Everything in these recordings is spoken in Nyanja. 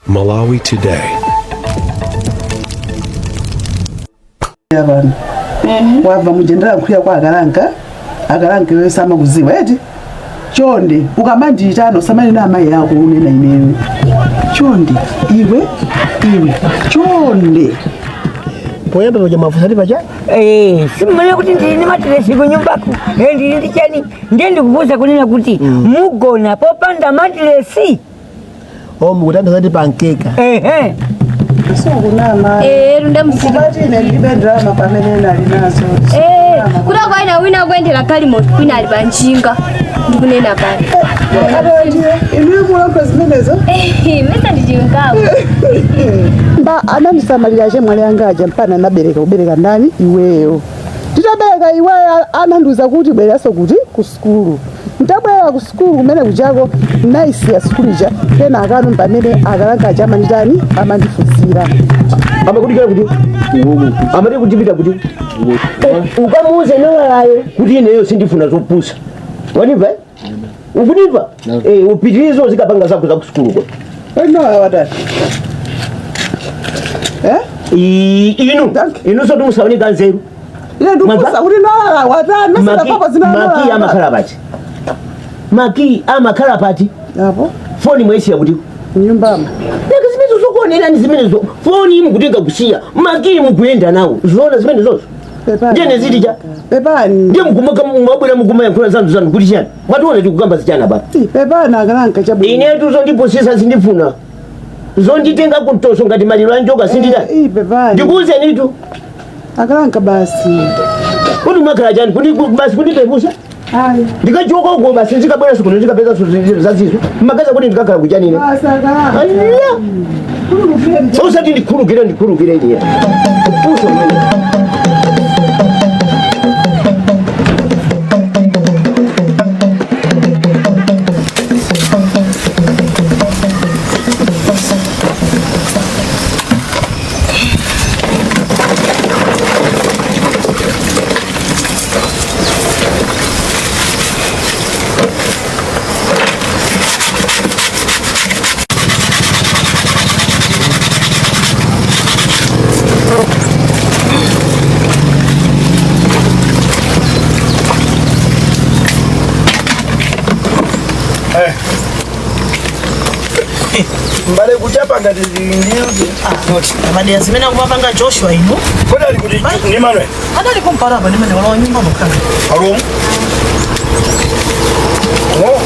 Malawi Today. Pano wabva mujendera nkhwiya kwa akalanka akalanka iweyo samakuziwa eti. Chonde, ukamandiyitana usamanena amayi ako, unena ineyo. Chonde iwe, iwe, chonde. Poyamba paja mafusa pacha. Eh, simumene kuti ndili ndi matiresi kunyumbako. Eh, ndili ndi chani, ndiye ndikufunsa kunena kuti mugona popanda matiresi? O, mukutanthauza kuti pankeka? Ehe. Sukunama. Eh, runda msika. Kubati ine ndilibe ndalama pamene nali nazo. Eh, kuda kwaina wina kuendera galimoto, wina ali panjinga, ndikunena pano. Atondiye inuyo mulankhula zimenezo? Mesa ndichingamo. Mba anandisamalira chemwali anga aja mpana anabereka. Kubereka ndani? Iweyo. Titabereka iweyo, anandiuza kuti bwereranso kuti ku sukulu. Ntabwerera ku sukulu kumene kuchako, naisiya sukulu ija. Kena akanu pamene akalanga aja amanditani, amandifunsira. Amakudikira kuti amati kutipita kuti ukamuuze nolalayo kuti ineyo sindifuna zopusa. Wanimva, eh? Ukundimva? Eh, upitirize uzikapanga zako za kusukuluko. Enola watani, eh? Inu Thank you. inu soti musaoneka nzeru. Ine ndikufunsa kuti nolala watani masana papa zina. Maki amakhala pati? Maki amakhala pati? Apo. Foni mwaisiya kuti? Mnyumbamo. Nanga zimenezo zokuonerani zimenezo? Foni mukutenga kusiya, maki mukuyenda nawo, zoona zimene zozo? Pepani. Ndiye ziti cha? Pepani. Ndiye mukumaka mwabwera mukumayankhula zanu zanu kuti chani? Mwationa tikukamba zichana pa? Pepani akalanka, chabwino. Inetu zondipusisa sindifuna, zonditenga kumtoso ngati maliro a njoka sindita. Eh, pepani. Ndikuuzenitu. Akalanka, basi. Kuti mwakhala chani kuti basi kundipepusa? Ayi. Ndikachoka uko basi, ndikabwera kuno ndikapeza zazizo mmagaza kuti ndikakhala kuchanine. Basi akalanka. Aya. Khululukireni. Usati ndikhulukire, ndikhulukire ine kupusa umene. Mbale kuchapa ngati zilindiyuti. Madera zimene akumapanga Joshua inu. Kodi ali kuti ndi Manuel? Adali kumpara apa ndimene walowa nyumba mukhala. Alomu. Oh.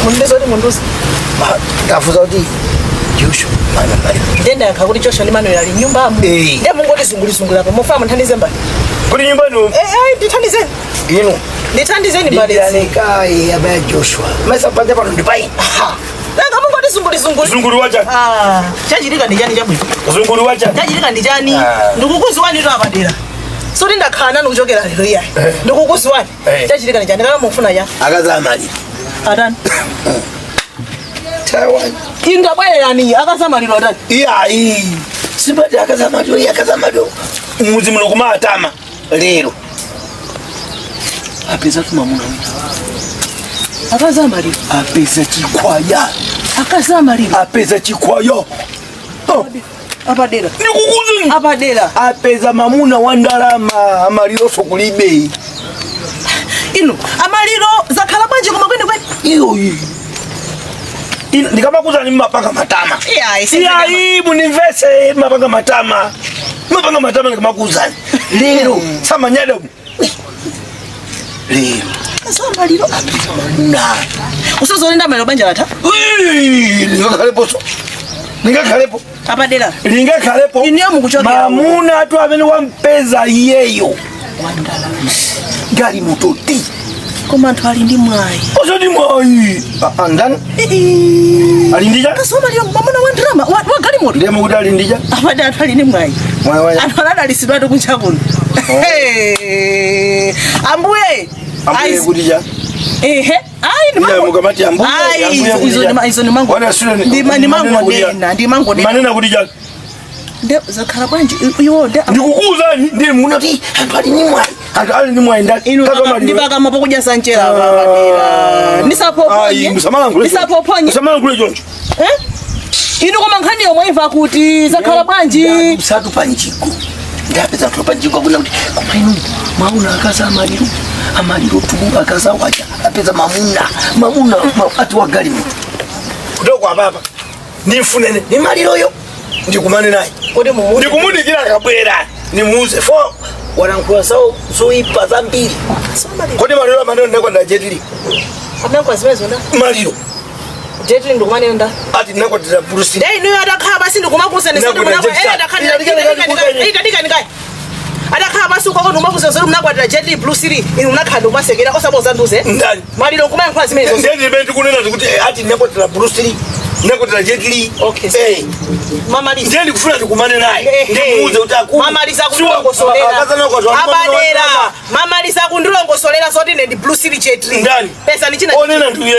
Mundizo kuti munduza. Tafuza kuti Joshua, Manuel ali. Ndenda yakha kuti Joshua ndi Manuel ali nyumbamo. Eh. Ndiye mungoti zungulizunguli apa, mufama muthandize mbali. Kuti nyumba ino. Eh, eh, ndithandizeni. Inu. Ndithandizeni mbali. Ndiyalekayi abaya Joshua. Mesa panja pano ndipai. Nanga mungoti zungulizunguli. Zunguli wacha. Ah, chachitika ndi chani chabwino? Zunguli wacha. Chachitika ndi chani? Ah. Ndikukuziwani to apadera. Soti ndakhala nanu kuchokera lero iyayi. Eh. Ndikukuziwani. Eh. Chachitika ndi chani? Kana mufuna cha? Akazamali. Atani? Taiwan. Ingabwererani akazamaliro atani? Iyayi. Sibati akazamaliro, iye akazamaliro. Muzi muno kumatama lero. Apeza tumamuna wina. Akazamaliro. Apeza chikwaya. Akazamaliro. Apeza chikwaya. Oh. Apadera. Ndikukuzini. Apadera. Apeza mamuna wa ndalama, amaliroso kulibe. Inu amaliro zakhala bwanji koma kwene kwene? Iyo iyi. Ndikamakuzani mumapanga matama. Iyayi, Iyayi, munimvese, mumapanga matama. Mumapanga matama ndikamakuzani. Lero samanyada. Lero Akazamaliro. Apeza mamuna. Usazolenda maliro banja latha. Ui, lingakhalepo. Lingakhalepo. Apadera. Lingakhalepo. Inuyo mukuchokera. Mamuna tu amene wampeza iyeyo. Gali mutoti. Koma anthu ali ndi mwayi. Osati mwayi. Ah, ah, ndani? Ali ndija? Akazamaliro mamuna wa ndalama wa galimoto. Ndiye mukuti ali ndija? Apadera anthu ali ndi mwayi. Mwayi wacha. Anthu anadalitsidwatu kunja kuno. Hey, ambuye. Ambuye kuti cha? Ehe. Ayi, ndi Iya, mango. mukamati ambuye, Ayi, ambuye kuti izo cha. izo ndi mango. Wala sio Ndi mango nena, ndi mango nena. Manena kuti cha? Nde zakhala bwanji iwo nde Ndikukuuzani ndiye munati anthu ali ndi mwayi. Anthu ali ndi mwayi ndani? Inu Kazamaliro. ndipakama pokudya sanchera apadera. Ndisapoponye. Ndisapoponye. Musamalangule choncho. Eh? Inu koma nkhani yomwe imva kuti zakhala bwanji. Msatu panjiko. Ndapeza mtu panjiko kuna kuti koma inu mauna akaza amaliro. Amaliro tu akaza wacha apeza mamuna. Mamuna ati wagali mtu. Kutoka baba. Nifunene ni maliroyo. Ndikumane naye. Kodi mumuti. Ndikumudikira akabwera. Nimuuze fo wanankuwa sawo zoipa zambiri. Kodi maliro amaneno ndeko Jet Li. Amene zimenezo nda. Maliro. Jet Li ndikumane nda. Ati ndinakwatira Bruce. Dei niyo atakhala basi ndikumakuza ndikadika. Adakhala basi ukoko ndikumakuza zoti munakwatira Jet Li Bruce Lee inu munakhala ndikumasekera osaboza nduze. Ndani. Maliro nkumayankhula zimenezo. Ndiye ndimene ndikunena kuti ati ndinakwatira Bruce Lee. Ndinakwatira Jet Li. Okay. Mamaliza. Ndiye ndikufuna ndikumane naye. Ndimuuze kuti akulu. Mamaliza kundilongosolera. Abadera. Mamaliza kundilongosolera zoti ine ndi Bruce Lee Jet Li. Ndani. Pesa ni china. Onena ndiye.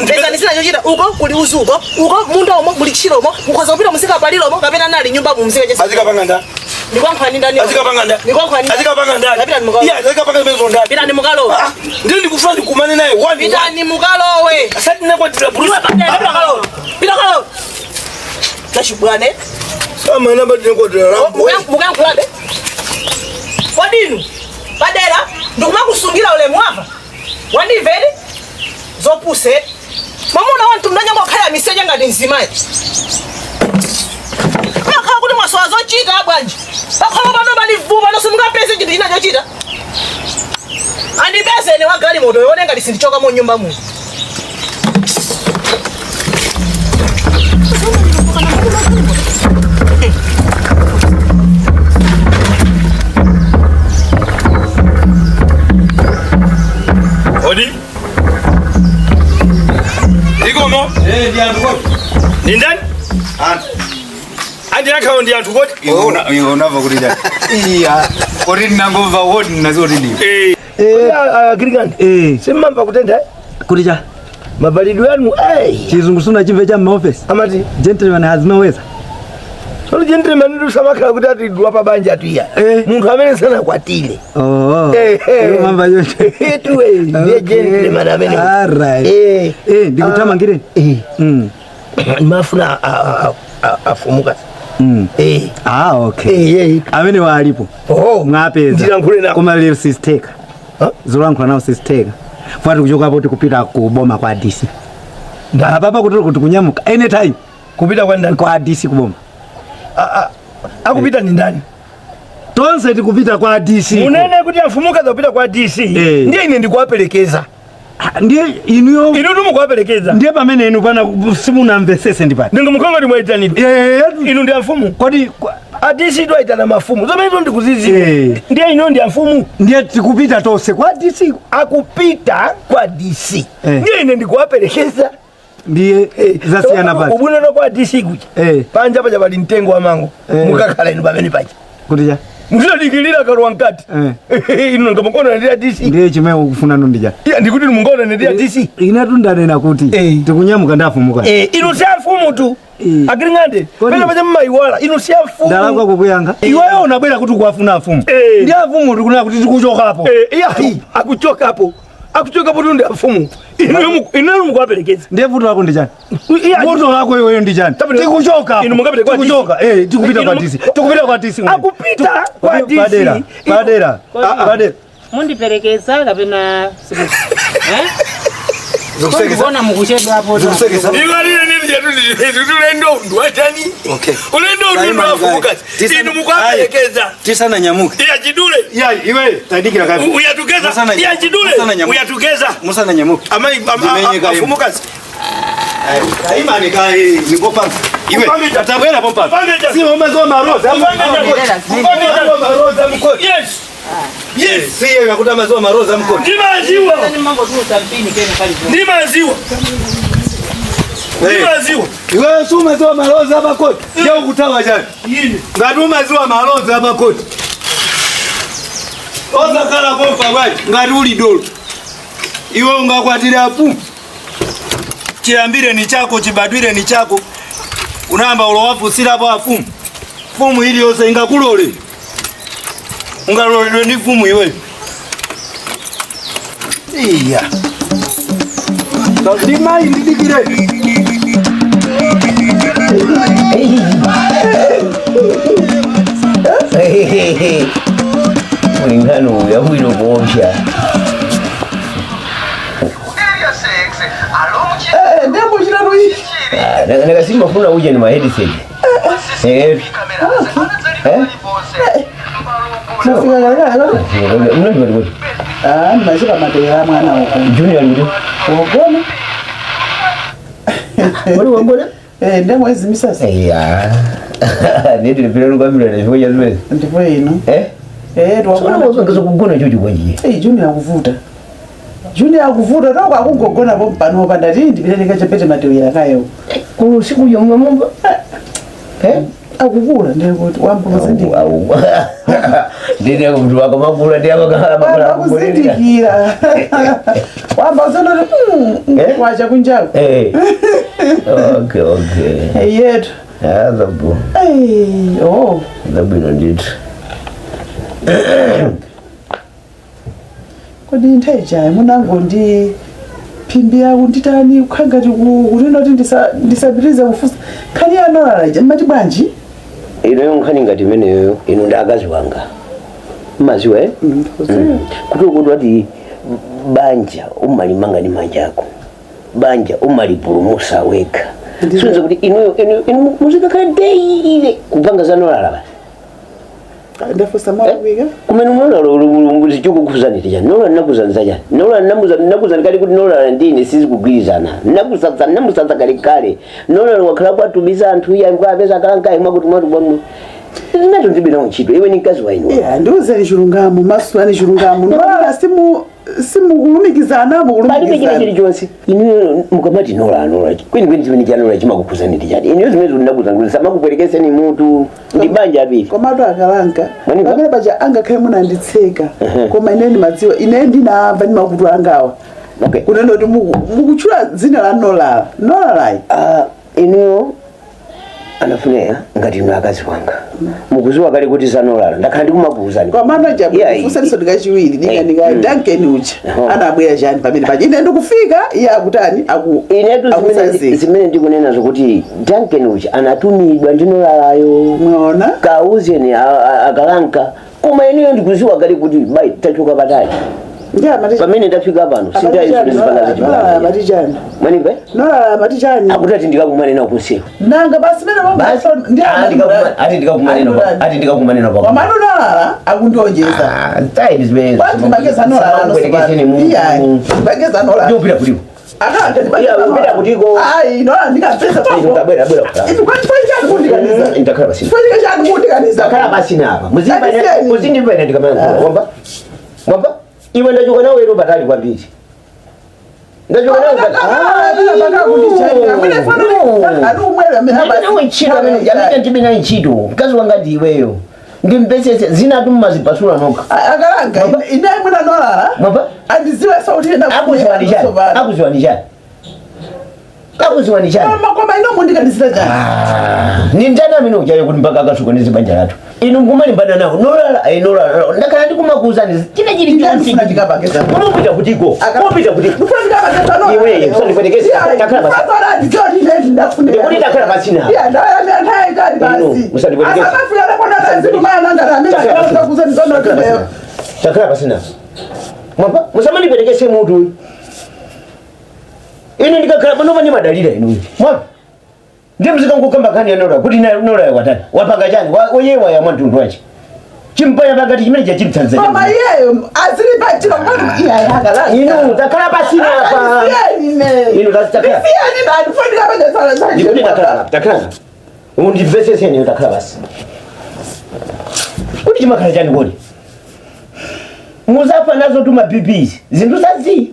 Pesa ni china chochita uko kuli uzuko. Uko munda umo muli chilo umo. Mukhoza kupita muzika palilo umo kapena nali nyumba mumzika chesa. Azikapanga nda. Ndikwankhwani ndani. Azikapanga nda. Ndikwankhwani. Azikapanga ndani. Kapita ni mukalo. Yeah, azikapanga bezo ndani. Pita ni mukalo. Ndiye ndikufuna ndikumane naye. One. Pita ni mukalowe. Asati ndinakwatira Bruce. Pita kalo. Pita kalo. Tachibwane. Sama namba ndinakwatira Rambo. Mukankhulabe. Kodinu. Padera ndikumakusungira ulemu apa. Wandimvere? Zopuse. Mwamuna wantu mnanyanga kukhala miseche ngati mzimayi. Makhala kuti mwasowa zochita bwanji. Pakhala pano palivupa nonse mungapeze chinthu china chochita. Andipeze ine wa galimoto yone ngati sindichoka mu nyumba muno. Odi. Ikomo. Ndi anthu kodi. Ni ndani? Anthu. Andi akhawo ndi anthu kodi. Iwe unamva kuti chani? Iya. Kodi ndinangomva wodi ndinaziwa kuti ndiwe. Agirikani. Simmamva kutenda Kuti cha mavalidwe anu chizungu sunachimve cha m'maofesi. Amati Gentleman has no weather. Solo gentleman ndi samakhala kuti atidwa pa banja atuya. Munthu amene sanakwatire. Oh. Mamva choncho. Tuwe ndiye gentleman amene. All right. Ndikuthamangire. Mafuna afumuka. Ah, okay. Amene walipo. Oh. Mwapeza. Ndilankhule nawo. Koma lero sisteka. Zolankhula nawo sisteka. Fuati kuchoka apo tikupita ku boma kwa DC. Apapa kuti kunyamuka anytime. Kupita kwa ndani? Kwa DC kuboma. Akupita ni ndani? Tonse tikupita kwa DC. Munene kuti afumuka zapita kwa DC. Ndiye ine ndikuwaperekeza. Ndiye inuyo. Inu tumukuwaperekeza. Ndiye pamene inu pana simunamvesese ndi pati. Ndingamukhanga ndi mwaitanidwa. Inu ndi afumu. Kodi a DC twaitana mafumu. Zomwe ndikuziziwa. Ndiye inu ndi afumu. Ndiye tikupita tonse kwa DC. Akupita kwa DC. Ndiye ine ndikuwaperekeza. Ndiye zasiyana pati. Ubwino kwa DC kuja. Panja paja pali mtengo wa mango. Mukakhala inu pamene paja. Kuti cha? Muzidikilira kalwa mkati. Inu ngamakona ndi DC. Ndiye chimene ukufuna ndi cha. Iya ndikuti mungona ndi DC. Ine tundanena kuti tikunyamuka ndafumuka. Inu si afumu tu. Agiring'ande. Pena paja mmaiwala. Inu si afumu. Ndalakwa kukuyanga. Iweyo unabwera kuti ukuwafuna afumu. Ndi afumu tikunena kuti tikuchokapo. Iya akuchokapo. Akuchokapo tu ndi afumu. Inu mukuwaperekeza. Ndiye vuto lako ndi chani? Vuto lako iweyo ndi chani? Tikuchoka. Inu mungapita kwa DC. Tikuchoka. Tikupita kwa DC. Tikupita kwa DC. Akupita kwa DC. Padera. Padera. Padera. Mundiperekeza kapena Zikusekesa. Mukuchedwa hapo. Zikusekesa. Ulendo watani. Okay. Ulendo undu afumuka. Inu mukuwaperekeza. Tisana nyamuke. Iya chidule. Ya iwe tadikira kapi. Uyatugeza. Iya chidule. Uyatugeza. Musana nyamuke. Amai afumuka. Taimani kai nikopanga. Iwe tabwera pompa. Si umazoa maroza. Maroza mkono. Yes. Yes. Si yeye yakuta mazoa maroza mkono. Ndimaziwa. Ndimaziwa. Ndimaziwa. Iwe si umazoa maroza hapa koti. Je, ukutawa jana? Ngati umaziwa maroza hapa koti. Oza kala pompa bwaji ngati uli dolo. Iwe ungakwatira afu. Chiyambire ni chako, chibadwire ni chako. Unamba ulowafusira apo afumu. Fumu ili yonse ingakulole. Ungaloledwe ndi fumu iwe. Iya. Ndi mayi ndidikire. Mulingano yabwino kuopsa. Ndembo chitatu ichi. Nakasimafuna uje ni maheadset. Eh. Eh? Mafika kalekale. Mnajua kuti. Ah, ndimachika matewera mwana uko. Junior ndi. Wogona. Wali wangona? Eh, ndembo izimisasa. Yeah. Ndidi ndipira lukwambira ndifo cha zimene. Ndipo ino. Eh? Eh, Sona twagona. mwazo kugona chocho kwanji. Eh, Junior akuvuta. Junior akuvuta toko akungogona po mpano pa ndati ndipite ndikachepete matewera kayo. Ku siku ya mwamomba. Eh? Akukula ndiye kuti wambo kuzindikira. Au. Ndine mtu wako makula ndiye akakhala makula. Wamba kuzindikira. Wamba uzonoti Eh? wacha kunjaku. Eh. Okay, okay. Eh, yetu. Ah, zabu. Eh, oh. Zabwino ndithu. Kodi nthawi jayi munango ndi phimbi yako nditani kukhangati kunena kuti ndisapitirize kufunsa nkhani ya Nolala ija mmati bwanji? Ino nkhani ngati imeneyo ino ndi akazi wanga. Mmaziwa eh? Kuti kuti wati banja umalimanga ndi manja ako. Banja umalipulumusa wekha. Sinza kuti ino ino ino muzikakhala daily kupanga za Nolala basi. Ndafunsa mwalakwika. Kumene Nolala zichukukuzani chani. Nolala nakuzanza chani. Nolala nakuzani kale kuti Nolala ndine sizikugwirizana. Nakusatsa namusatsa kale kale. Nolala wakhala kwatumiza anthu iye apeza akalankayi mwakuti mwati bwamu. Zinato ndibina ntchito iwe ni mkazi wa inu. Yeah, ndiuzeni chilungamo, masulani chilungamo. Nolala simu simukulumikizana Palibe china mukulumikizana. chilichonse. Inuyo mukamati Nolala Nolala. Kweni kweni chimene cha Nolala chimakukuzani ndi chani. Inuyo zimene ndinakuzani kuti samakupwerekeseni mutu ndi banja apili. Komatu akalanka Mwaniva? pamene paja angakhale munanditseka koma ine ndimadziwa ine ndinamva ndi makutu angawa. Okay. Kunena kuti mukutchula dzina la Nolala. Nolalayi. Ah, inuyo anafuneya ngati inu akazi wanga. Mukuziwa kale kuti za Nolala ndakhala ndikumakuwuzani. Komano Yeah, jabufunsaniso ndikachiwiri Eh, Duncan uja Aha. anabwera chani pamene paja ine ndikufika iye akutani Inetu akusanzika. zimene ndikunena zokuti Duncan uja anatumidwa ndi Nolalayo. Mwaona? Kauzeni akalanka. Koma inuyo ndikuziwa kale kuti bai tachoka patali. Ndiye amati Pamene ndafika pano amati chani, Nolala sindayizipanga amati chani. Mwanive? Nolala amati chani. Akuti ati ndikakumane nawo kunsewu. Nanga basi mene Basi ndiye ati ndikakumane nawo ati ndikakumane nawo. Komano Nolala akundionjeza. Ah, tayi zimene. Kwanzi bageza Nolala Samakuperekeseni mutu. Bageza Nolala. Ndiyo upita kuliko. Akanga Yeah, upita kutiko. Ayi, Nolala ndikapeza Eh, bwera bwera. Ivi kwani chani kundikaniza? Ndakhala basi. Chifukwa chani kundikaniza? Ndakhala basi napa. Ndisiyeni. Muzindimba ine ndikamankhula. Wamba? Wamba? Iwe ndachoka nawe ero patali kwambiri. Ndachoka nawe Ndinawe ntchito amene amene ndibe naye ntchito. Mkazi wanga ndi iweyo. Ndimpesese zinatu mmazipasula nokha. Akalanga ine mwina Nolala Mwamba? andiziwe sauti ina Akuziwa ndi chani? Akuziwa ndi chani? Akuziwa ndi chani? Koma ino mundikaniza chani? Ni ndani amene uchayo kuti mpaka akasukoneze banja lathu. Inu mukumalimbana nawo. Nolala ayi Nolala. Ndakhala ndikumakuwuzani china chilichonse. Ndifuna ndikapangeza. Umapita kutiko. Umapita kutiko. Ndifuna ndikapangeza Nolala. Iwe, usandipwetekese. Takhala basi. Ndikuti takhala basi na. Inu, usandipwetekese. Takhala basi na. Mwamba, musamandipwetekese mutu uyu. Inu ndikakhala pano pane madalira inu. Mwamba. Ndiye mzikangokamba nkhani ya Nolala kuti Nolala watani. Wapanga chani? Oyewa ya mwantundu wache. Chimpaya pakati chimene chachimtsanza. Koma iyeyo azili pachilo kwani iye akalanga. Inu takhala basi napa. Inu takhala. Ndikuti takhala takhala. Undimvetsetseni takhala basi. Kuti chimakhala chani kodi? Muzafa nazo tuma BPs. Zinthu zazi.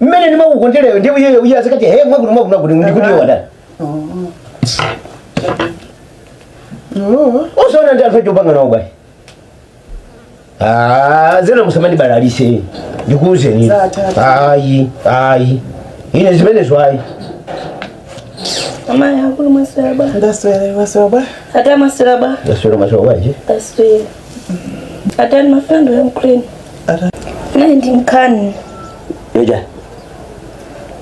Mmene ndimakukondeleyo ndiye uyeyo uye azikati he mwakuti mwakuti mwakuti ndikuti iwe watani. Usaona ndi anthu achopanga nawo bwayi. Ah, zena musamandibalalise. Ndikuwuzeni. Zatata. Ayi, ayi. Ine zimenezo ayi. Amayi akulu mwaswera ba. Ndaswera waswera bwa. Ate mwaswera ba. Ndaswera maswera bwanji. Ndaswera. Ate ndimafuna ndiyankhuleni. Nayi ndi nkhani. Yoja.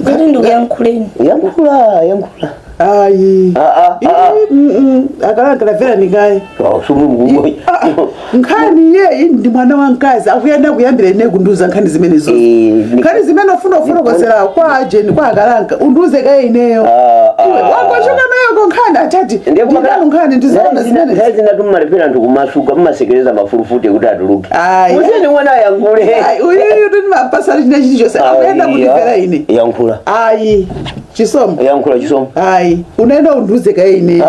Ngati ndikuyankhuleni. Yankhula, yankhula. Ayi. Akalanka lavera ndingayi. Nkhani yeyi ndi mwana wa mkazi akuyenda kuyambira ine kundiuza nkhani zimene zonse. Nkhani zimene ufuna kufotokozera kwa ajeni kwa akalanka undiuze kaye ineyo. Iwe wangochoka nayo ko nkhani atati. Ndinalo nkhani ndizoona zimene. Nthawi zina tummalipira anthu kumasuka mmasekereza mafulufute kuti atuluke. Ayi. Musiyeni mwana ayankhule. Ayi, uyuyu ndimapasa china chilichonse akuyenda kundimvera ine. Yankhula. Ayi. Chisomo. Yankhula chisomo. Ayi, unaenda undiuze kaye ine.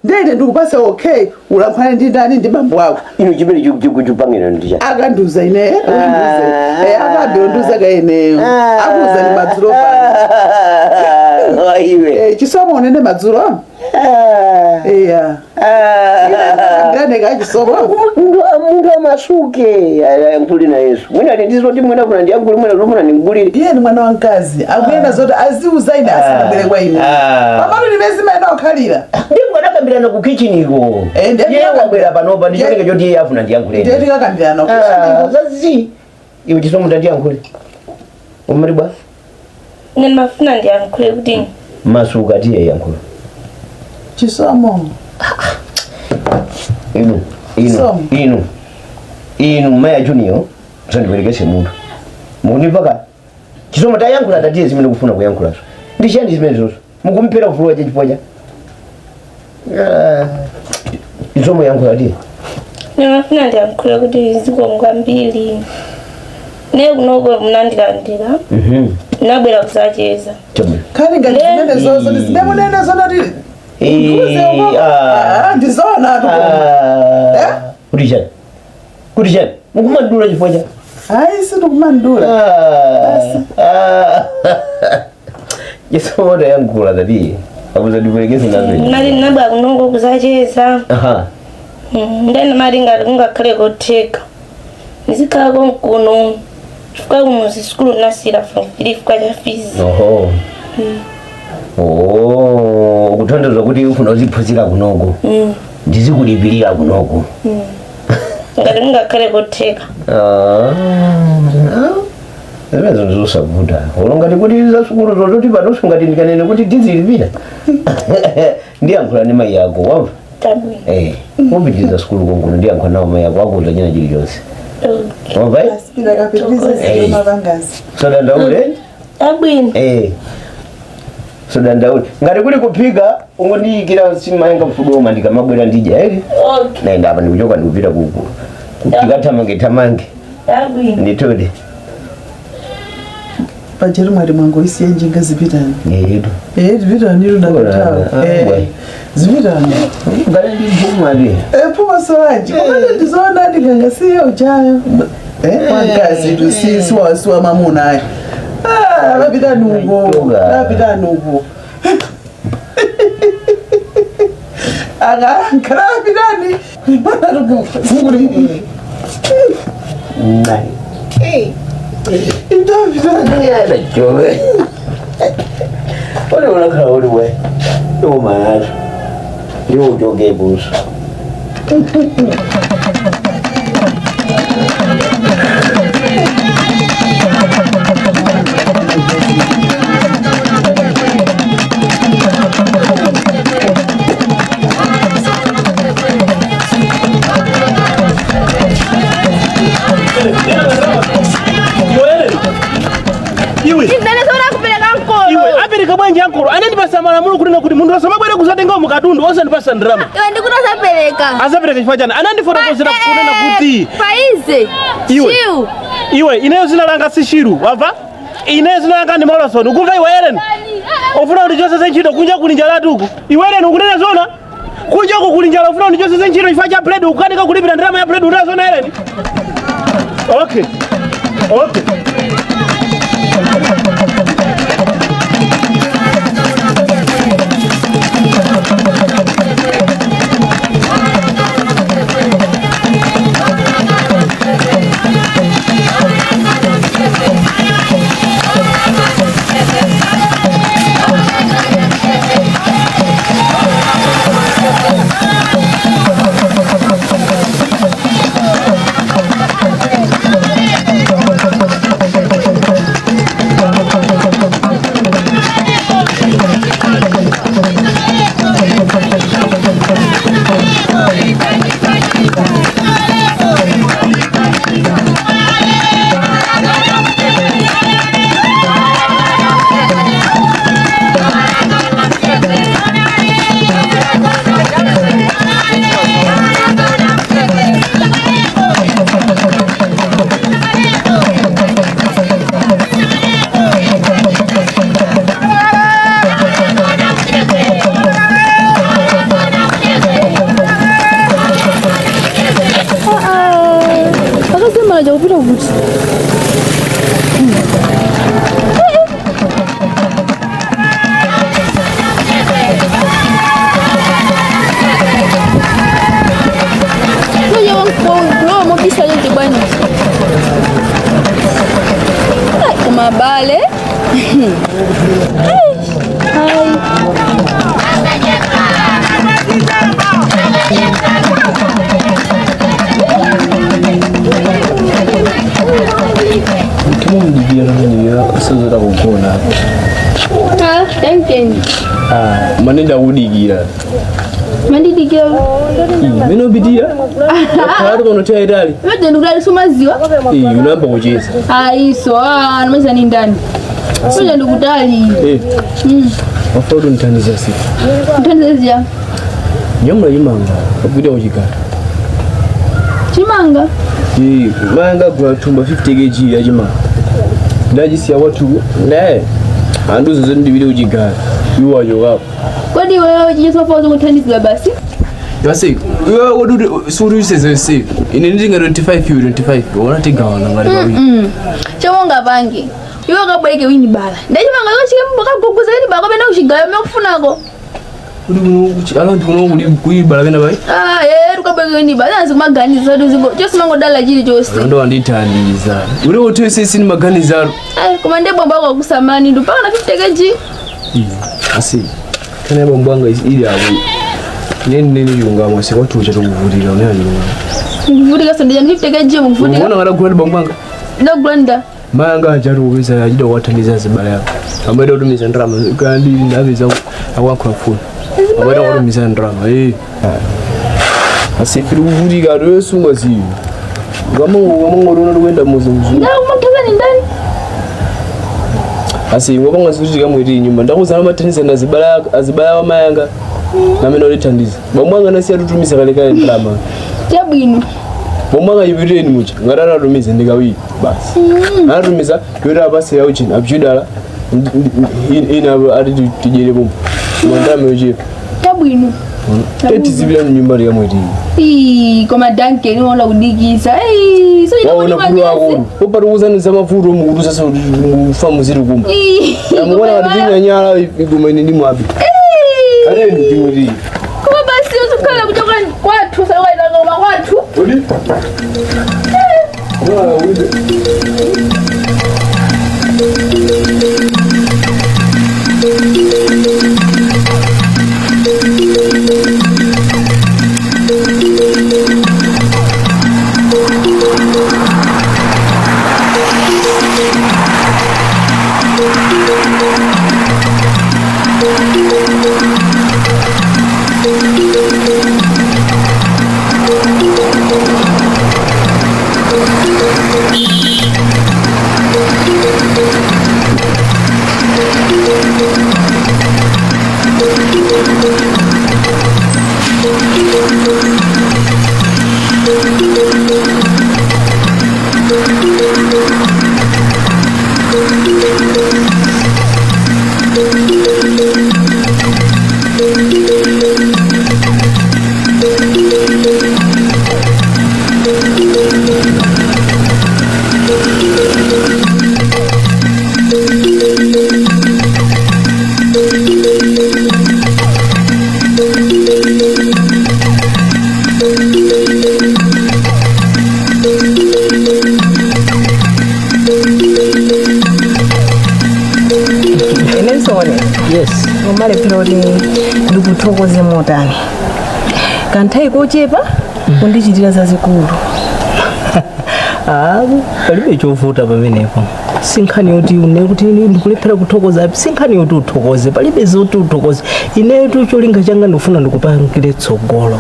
Ndene ndikupasa okay, ulankhulane ndi ndani ndi bambo wako. Inu chimene chikupangira ndi chani? Akandiuza ine, undiuze. Akabe undiuza kaye ineyo. Akuuza ndi madzulo pano. Iwe. Chisomo unene madzulo? Iya. Ndane ka chisomo. Munthu amasuke ayankhule na Yesu. Mwina ali ndizo ndi mwina kuna ndiyankhule mwina zofuna ndimgulire. Iye ni mwana wa mkazi. Akuyenda zoti aziuza ine asanabwere kwa ine. Pamalo ndimene zimayenda kukhalira. Ndi mwanakambirana ku kitchen iko. Ndiye Iye wabwera panopa ndi cholinga choti iye afuna ndiyankhule. Ndiye tikakambirana ku kitchen iko. Zazi. Iwe chisomo tandiyankhule. Umati bwa? Ine ndimafuna ndiyankhule kuti Masuka tiye yankhula. Chisomo. Inu, inu, Chisomo. inu. Inu maya junior musandiperekese munthu. Mukunimva ka? Chisomo tayankhula tatiye zimene kufuna kuyankhulazo. Ndi chiyani zimene zozo? Mukumpera ufulu wache chifukwa cha? Chisomo yankhula tiye. ndimafuna ndiyankhule kuti zikomo kwambiri. Ne kunoko munandilandira. Nabwera kusacheza. Chabwino. Nkhani ngati zimene zozo ndi zimene munene zonati undiuze uko. Ndizoona tu. Kuti chani? Kuti chani? Mukumandula chifukwa cha? Ayi, sindikumandula. Chisomo tayankhula tatiye. Abuza ndiperekese nazo. Nali nabwera kunoko kusacheza. Aha. Ndene mali ngati kungakhale kotheka. Ndizikhalako kuno. Chifukwa kumuzi sukulu nasira form 3 chifukwa cha fees. Oho. Oh, kutanthauza kuti ufuna uziphunzira kunoko. Ndizikulipirira kunoko. Ngati kungakhale kotheka. Zimenezo ndizosavuta. Olo ngati kuti za sukulu zozoti panonso ngati ndikanene kuti tizilipira. Ndiyankhula ndi mayi ako, wamva? Chabwino. Upitiriza sukulu konkuno ndiyankhula nawo mayi ako akuuza china chilichonse. Okay. Wamva? Asipira kapitirize mavangazi. Sodandaule? Chabwino. Sodandaule. Ngati kuli kuphika ungondiyikira nsima yanga mfudoma ndikamabwera ndidya ere. Okay. Naenda apa ndikuchoka ndikupita kuku. Tikathamange thamange. Chabwino. Nditode. Pajeri mwati mwangoisiya njinga zipitani. Yetu. Zipitani Ora, tudakutawa. Zipitani. Ngati ndimphuma ndi. Phuma solanji. Kumene ndizoona ndikanga siyo uchayo. Wankazi tu si siwa siwa mamuna ayi. Lapitani uko. Lapitani uko. Akankhala lapitani. Nai. Ndapitani. Yana jowe. Ole unakhala uli we. Iwo mayazo. Iwo ujoge buso. Iwe. Ndindanezora kupereka mkolo. Iwe apereka bwanji ankolo anandipasa malamulo kunena kuti munthu asamabwere kuzatenga mukatundu osandipasa ndalama. Iwe ndikuti asapereka. Asapereka chifukwa chani? Anandifotokozera kunena kuti Paize. Iwe. Chiu. Iwe ineyo zina langa si Shiru, wamva? Ineyo zina langa ndi Molson. Ukumva iwe Ellen? Ufuna kuti chonse ntchito kunja kuli njala tuku. Iwe Ellen ukunena zona? Kunja uku kuli njala ufuna kuti chonse ntchito chifukwa cha bread ukanika kulipira ndalama ya bread unena zona Ellen? Okay. Okay. abale. Hai. Timamudikira nameneyo asazota kugona. Ah, Duncan. Ah, manenda kudikira. Mandidikira. Mene upitira khalatu pano tiyayitali. Mede ndikutali sumaziwa. Unayamba kucheza. Ayiso, ah, namaliza ni ndani. Mede ndikutali. Mafuta kuti ndithandiza siku. Mthandiza. Nyamula chimanga kupita kuchigala. Chimanga. Mayanga agula thumba 50 kg ya chimanga. Ndachisiya kwathu naye andiuza zoti ndipite kuchigala. Iwo achokapo. Kodi wewe chichosofozo kuthandizira basi? Yase, iwe kodi suti useze ine ndinga 25 iwe 25 ona tigawana ngati pawiri. Chomwe ungapange. Iwe ukabwereke wini bala. Ndachimanga chikaguguza wini bala kapena kuchigala umene ukufunako. Kuti kuno alanthu kuno kuli kuibala pena pai. Ah, eh, tukabwereke wini bala. Zanzi kumaganiza zoti zingo. Chose mangodala chilichonse. Ndo andithandiza. Uri kuti sisi ni maganizaro. Ai, koma ndiye bwamba wako akusamani ndu mpaka na 50 kg. Asi. Kana bambo anga ili apo. Nene nene chilungamo sikwathu chatikuvutika unena chilungamo. Mukuvutika sonde jani 50 kg mukuvutika. Unaona ngati gula bambo anga. Ndagulanda. Mayanga achati kupeza achida kuwathandiza azibale ako. Ambaita kutumiza ndalama kandi ndapeza akuyankhula foni. Ambaita kutumiza ndalama eh. Asi tiri kuvutika toyosunga ziyo. Ukamango tiona tikuyenda muzi mzungu. Ndakumathaza ni ndani? Asi ngopanga zikuti kamwiti nyumba ndakuzana mathandiza na azibale wa mayanga. Namene olithandiza. Bambo anga nasiya tutumiza kalekale ndalama. Chabwino. Bambo anga ipitireni mucha ngati anatumiza ndikawiri basi. Anatumiza yoti apase yauchini apchidala ina ati tidyere pomwe. Mandalama yochepa. Chabwino. Tetizipita mnyumba tikamwiti. Ii, koma Duncan unaona kudikisa. Ei, so Waona kulu akulu. Popati kuuzani mavuto mukutu sasa mufa muziri kumba. Ii. Amuona kuti tinyanyala igoma ine ndimwabe. Ate ndimwiti. Koma basi uzikhala kuchoka kwathu sawaina koma kwathu. Odi? Wa Nelson. Yes. Umalephera kuti ndikuthokoze motani. Kanthawi kochepa kundichitira zazikulu. Ah, palibe chovuta pamenepo. Sinkhani yoti une kuti ndikulephera kuthokoza sinkhani yoti uthokoze palibe zoti uthokoze ineyo tu cholinga changa ndikufuna ndikupangire tsogolo.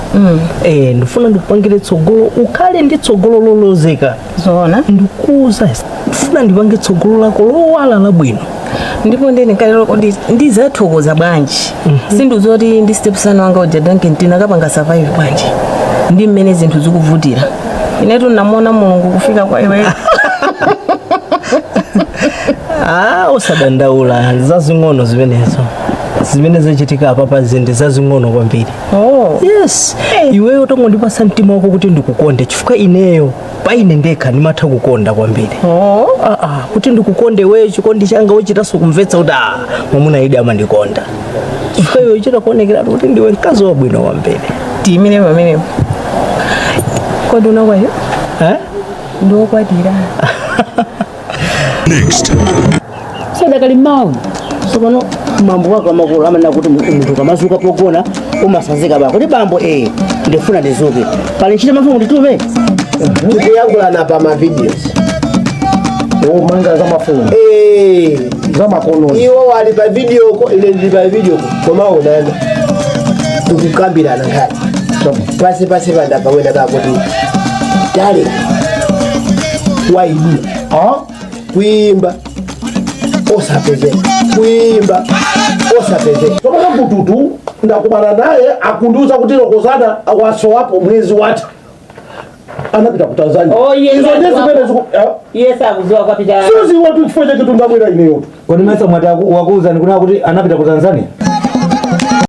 Ndifuna ndikupangire tsogolo ukhale ndi tsogolo lolozeka. Zoona. Ndikuuza ndifuna ndipange tsogolo lako lowala labwino. Ndipo ndine kalero kuti ndizathokoza bwanji. Sinduzoti ndi stepson wanga uja Duncan tinakapanga survive bwanji. Ndi mmene zinthu zikuvutira. Inetu namuona Mulungu kufika kwa iwe. Ah, usadandaula zazing'ono zimenezo. Zimene zachitika apapa zindi zazing'ono kwambiri. Oh. Yes. Iweyo utongondipasa mtima wako kuti ndikukonde chifukwa ineyo paine ndekha ndimatha kukonda kwambiri. Oh. Kuti ndikukonde wewe chikondi changa uchitanso kumvetsa kuti mwamuna idi amandikonda. Chifukwa iwe uchita kuonekera kuti ndiwe mkazi wabwino kwambiri. Tiyimire pamenepo. Kodi unakwatira? Eh? Ndiokwatira. Next. Mudakali mmawa. Tsopano mambo wako amakolo amanena kuti munthu ukamazuka pogona umasanzika bako kuti bambo eh ndifuna ndizuke pali ntchito mafumu nditume. Tikuyankhulana pa ma videos. Omanga za mafoni. Eh. Za makono. Iwo wali pa video ko, ine ndili pa video ko, koma unana tikukambirana nkhani pasi pasi pandapa wena kakuti tale waidula kuimba osapezeka, kuimba osapezeka. Tsopano mbututu ndakumana naye akundiuza kuti Lokozana wasowapo mwezi watha anapita ku Tanzania. Oh, iye Izo ndi sakuziwa. zimene Iye sakuziwa kwapita. Siziwa tu chifukwa chake tundabwera ineyo. Kodi mesa mwati wakuuzani kuna kuti anapita ku Tanzania?